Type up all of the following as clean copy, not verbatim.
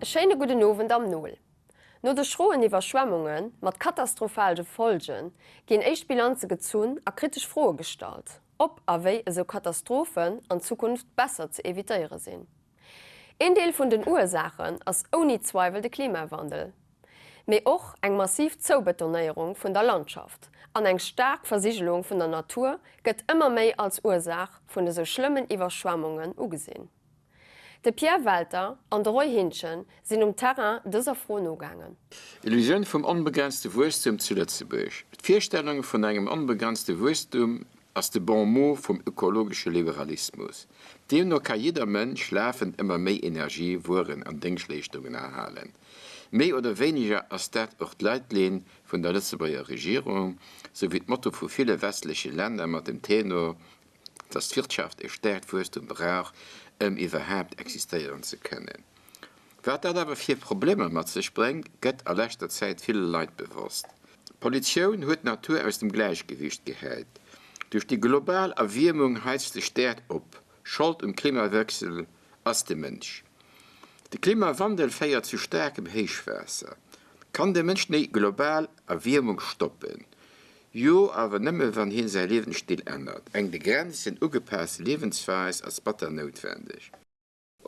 E schéine gudden Owend am Nol. No de schroen Iwwerschwemmunge mat katastrophalge Folgen ginn éischt Bilanze gezunn a kritesch Froe gestallt, ob a wéi esou Katastrophen an Zukunft besser ze evitéiere sinn. Een Deel vun den Ursaachen ass ouni Zweiwel de Klimawandel, mee och eng massiv Zoubetonéierung vun der Landschaft an eng staark Versigelung vun der Natur gëtt ëmmer méi als Ursaach vun esou schlëmmen Iwwerschwemmungen ugesinn. De Pierre Welter an de Roy Hintgen sinn um Terrain dëser Fro nogaangen. Illusioun vum onbegrenzte Wuesstum zu Lëtzebuerg. D'Virstellung vun engem onbegrenzte Wuesstum ass de Bon mot vum ökologesche Liberalismus. Deemno ka jidder Mënsch lafend ëmmer méi Energie, Wueren an Déngschtleeschtungen erhalen. Méi oder wéiniger ass dat och d'Leitlinn vun der Lëtzebuerger Regierung, sou wéi d'Motto vu ville westleche Länner mat dem Tenor, dass d'Wirtschaft e staarkt Wuesstum brauch, ëm iwwerhaapt existéieren ze kënnen. Wat dat awer fir Problemer mat sech bréngt, gëtt a leschter Zäit ville Leit bewosst. D'Pollutioun huet d'Natur aus dem Gläichgewiicht gehäit. Duerch déi global Erwiermung heizt sech d'Äerd op. Schold um Klimawechsel ass de Mënsch. De Klimawandel féiert zu staarkem Héichwaasser. Kann de Mënsch déi global Erwiermung stoppen? Jo, awer nëmme wann hien säi Liewensstil ännert. Eng de Grenzen ugepaasste Liewensweis ass batter noutwendeg.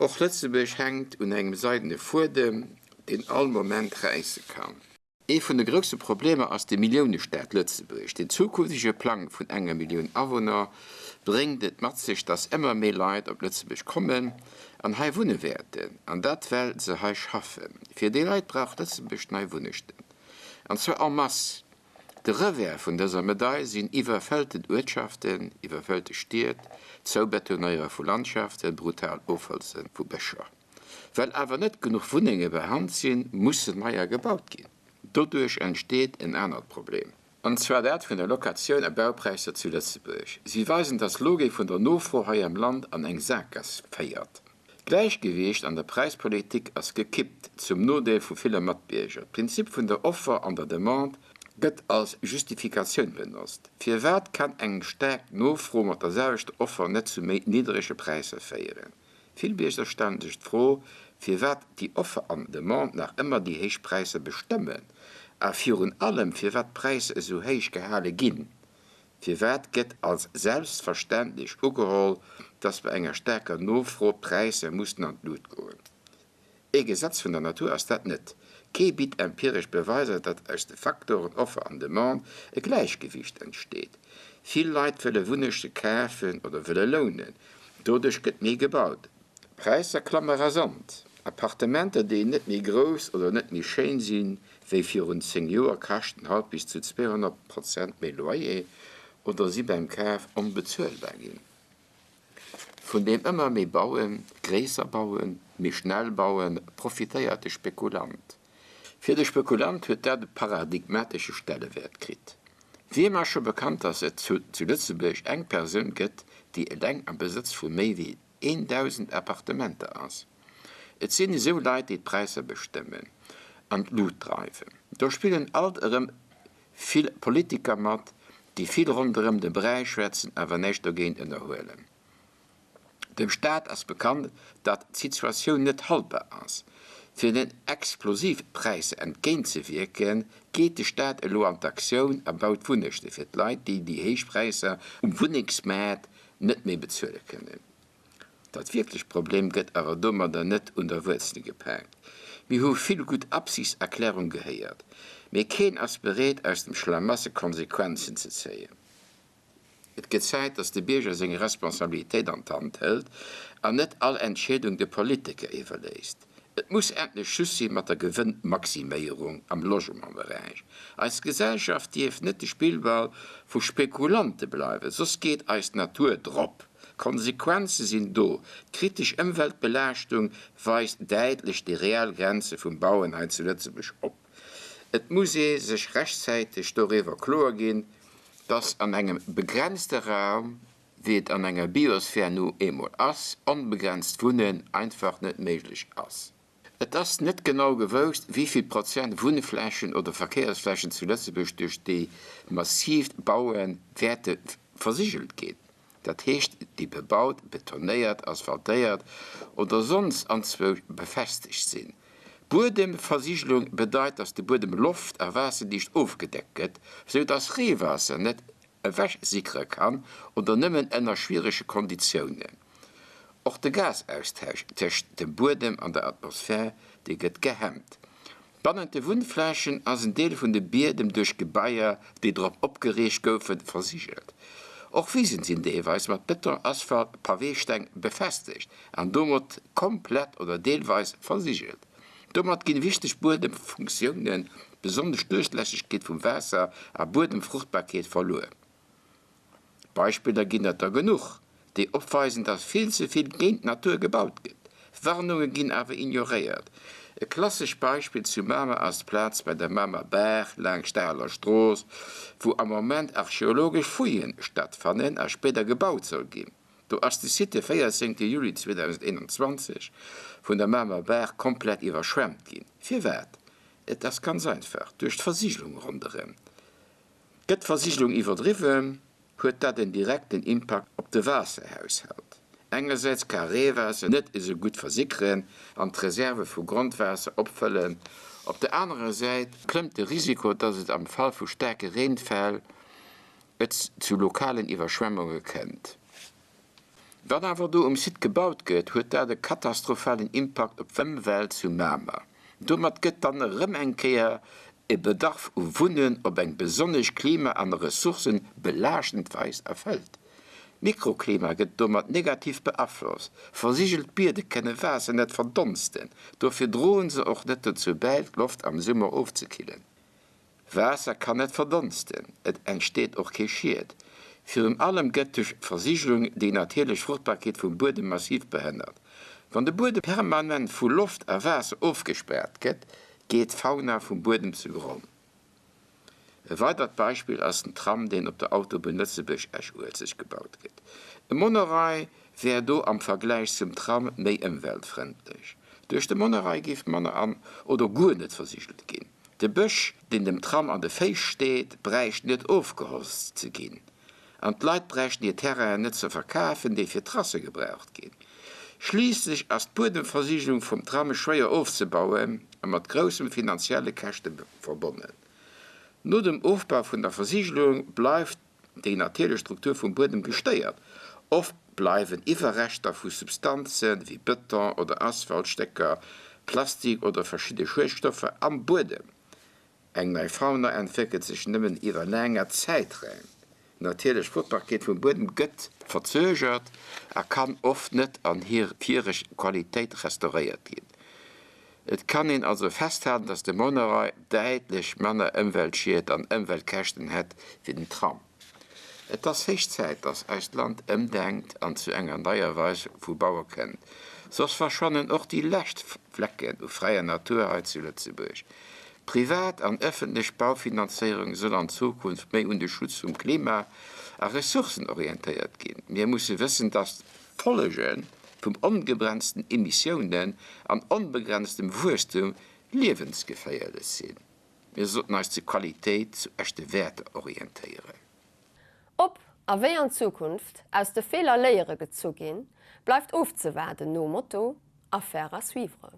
Och Lëtzebuerg hänkt un engem seidene Fuedem, deen all Moment räisse kann. Ee vun de grousse Problemer ass de Milliounestaat Lëtzebuerg. Den zukünftege Plang vun enger Millioun Awunner bréngt et mat sech, datt ëmmer méi Leit op Lëtzebuerg kommen an hei wunne wäerten, an dat well se hei schaffen. Fir déi Leit brauch Lëtzebuerg nei Wunnechten, an zwar en masse. De Revers vun dëser Medail sinn iwwerfëllten Uertschaften, iwwerfëllte Stied, d'Zoubetonéiere vu Landschaften, brutal Ofholze vu Bëscher. Well awer net genuch Wunnenge bei Hand sinn, mussen neier gebaut ginn. Doduerch entsteet en anert Problem. An zwar dat vun der Locatioun a Baupräisser zu Lëtzebuerg. Si weisen, dass d'Logik vun der Nofro hei am Land an eng Sakgaass féiert. D'Gläichgewiicht an der Präispolitik ass gekippt, zum Nodeel vu ville Matbierger. D'Prinzip vun der Offer an der Demande gëtt als Justifikatioun benotzt. Firwat kann eng staark Nofro mat der selwechter Offer net zu méi nidderege Präisser féieren? Vill Bierger stellen sech d'Fro, firwat déi Offer an Demande nach ëmmer déi héich Präisser bestëmmen a virun allem firwat d'Präisser esou héich gehale ginn. Firwat gëtt als selbstverständlech ugeholl, dass bei enger staarker Nofro d'Präisser mussen an d'Lut goen? Ee Gesetz vun der Natur ass dat net. Kee bitt empiresch Beweiser, datt aus de Faktoren Offer an Demande e Gläichgewiicht entsteet. Vill Leit wëlle Wunnechte kafen oder wëlle lounen. Doduerch gëtt méi gebaut. D'Präisser klamme rasant. Appartementer, déi net méi grouss oder net méi schéin sinn, wéi virun 10 Joer, kaschten haut bis zu 200 Prozent méi Loyer oder si beim Kaf onbezuelbar ginn. Vun deem ëmmer méi bauen, gréisser bauen, méi schnell bauen, profitéiert de Spekulant. Fir de Spekulant huet dat e paradigmatesche Stellewäert kritt. Wiem ass scho bekannt, datt et zu Lëtzebuerg eng Persoun gëtt, déi eleng am Besëtz vu méi wéi 1.000 Appartementer ass. Et sinn esou Leit, déi d'Präisser bestëmmen an d'Lut dreiwen. Do spillen alt erëm vill Politiker mat, déi vill ronderëm de Bräi schwätzen, awer näischt dogéint ënnerhuelen. Dem Staat ass bekannt, datt d'Situatioun net haltbar ass. Fir den Explosivpräisser entgéintzewierken, geet de Staat elo an d'Aktioun a baut Wunnechte fir d'Leit, déi déi héich Präisser um Wunnengsmaart net méi bezuele kënnen. Dat wierklecht Problem gëtt awer domadder net un der Wuerzel gepaakt. Mir hu vill gutt Absichtserklärung gehéiert, mee keen ass bereet aus dem Schlamassel Konsequenzen ze zéien. Et gëtt Zäit, datt de Bierger seng Responsabilitéit an d'Hand hëlt an net all Entscheedung de Politiker iwwerléisst. Et muss endlech Schluss si mat der Gewënnmaximéierung am Logementberäich. Eis Gesellschaft dierf net de Spillball vu Spekulante bleiwen, soss geet eis d'Natur drop. D'Konsequenze sinn do, D'kritesch Ëmweltbelaaschtung weist däitlech déi reell Grenze vum Bauen hei zu Lëtzebuerg op. Et muss ee sech rechtzäiteg doriwwer kloer ginn, dass an engem begrenzte Raum, wéi et an enger Biosphär nu eemol ass, onbegrenzt Wunnen einfach net méiglech ass. Et ass net genau gewousst, wéi vill Prozent Wunnflächen oder Verkéiersflächen zu Lëtzebuerg duerch déi massiivt Baue wäerte versigelt ginn, dat heescht déi bebaut, betonéiert, asphaltéiert oder sonst anzwousch befestegt sinn. Buedemversigelung bedeit, dass de Buedem loft a waasserdicht ofgedeckt gëtt, sou dass Reewaasser net ewechsickere kann oder nëmmen ënner schwierege Konditiounen. Och de Gasaustausch tëscht dem Buedem an der Atmosphär, dee gëtt gehemmt. Bannent de Wunnflächen ass en Deel vun de Biedem duerch Gebaier, déi drop opgeriicht goufen, versigelt. Och Wisen sinn deelweis mat Beton, Asphalt, Paweesteng befestegt an domat komplett oder deelweis versigelt. Domat ginn wichteg Buedemfunktiounen, besonnesch d'Duerchlässegkeet vum Waasser a Buedemfruchtbarkeet, verluer. Beispiller ginn et der genuch, déi opweisen, dass vill ze vill géint d'Natur gebaut gëtt. Warnunge ginn awer ignoréiert. E klassesch Beispill zu Mamer ass d'Plaz bei der Mamer Baach laangscht der Aler Strooss, wou am Moment archeologesch Fouillen stattfannen a spéider gebaut soll ginn. Do ass de Site de 14 Juli 2021 vun der Mamer Baach komplett iwwerschwemmt ginn. Firwat? Et ass ganz einfach, duerch d'Versigelung ronderëm. Gëtt d'Versigelung iwwerdriwwen, huet dat en direkten Impakt op de Waasserhaushalt. Engersäits ka Reewaasser net esou gutt versickeren an d'Reserve vu Grondwaasser opfëllen, op der anerer Säit klëmmt de Risiko, dass et am Fall vu staarke Reenfäll et zu lokalen Iwwerschwemmunge kënnt. Wann awer do um Site gebaut gëtt, huet dat e katastrophalen Impakt op d'Ëmwelt zu Mamer. Domat gëtt dann erëm eng Kéier e Bedarf u Wunnen op eng besonnesch klima an ressourcenbelaaschtend Weis erfëllt. D'Mikroklima gëtt domat negativ beaflosst. Versigelt Biede kënne Waasser net verdonsten, dofir droen se och net dozou bäi, d'Loft am Summer ofzekillen. Waasser kann net verdonsten, et entsteet och kee Schied. Virun allem gëtt duerch d'Versigelung déi natierlech Fruchtbarkeet vum Buedem massiv behënnert. Wann de Buedem permanent vu Loft a Waasser ofgespaart gëtt, geet d'Fauna vum Buedem zu Gronn. E weidert Beispill ass den Tram, deen op der Autobunn Lëtzebuerg-Esch-Uelzecht gebaut gëtt. E Monorail wär do am Vergläich zum Tram méi ëmweltfrëndlech. Duerch de Monorail géif manner an oder guer net versigelt ginn. De Bësch, deen dem Tram an de Féiss steet, bräicht net ofgeholzt ze ginn. An d'Leit bräichten hir Terrainen net ze verkafen, déi fir Trasse gebraucht ginn. Schliisslech ass d'Buedemversigelung vum Tram schwéier ofzebauen a mat groussem finanzielle Käschte verbonnen. No dem Ofbau vun der Versigelung bleift déi natierlech Struktur vum Buedem gestéiert. Oft bleiwen Iwwerreschter vu Substanze wéi Bëton oder Asphaltstécker, Plastik oder verschidde Schuedstoffer am Buedem. Eng nei Fauna entwéckelt sech nëmmen iwwer laanger Zäiträim. D'natierlech Fruchtbarkeet vum Buedem gëtt verzögert a kann oft net an hir viregt Qualitéit restauréiert ginn. Et kann een also festhalen, dass de Monorail däitlech manner Ëmweltschied an Ëmweltkäschten hätt wéi den Tram. Et ass héich Zäit, dass eist Land ëmdenkt an zu enger neier Weis vu Baue kënnt, soss verschwannen och déi lescht Flecken u fräier Natur hei zu Lëtzebuerg. Privat an ëffentlech Baufinanzéierung soll an Zukunft méi un de Schutz vum Klima a Ressourcen orientéiert ginn. Mir musse wëssen, dass D'Follege vum ongebremsten Emissiounen an onbegrenztem Wuesstum liewensgeféierlech sinn. Mir sollten eis zu Qualitéit, zu echte Wäerter orientéieren. Ob a wéi an Zukunft aus de Feeler Léiere gezu ginn, bleift ofzewaarden, nom Motto, Affaire à suivre.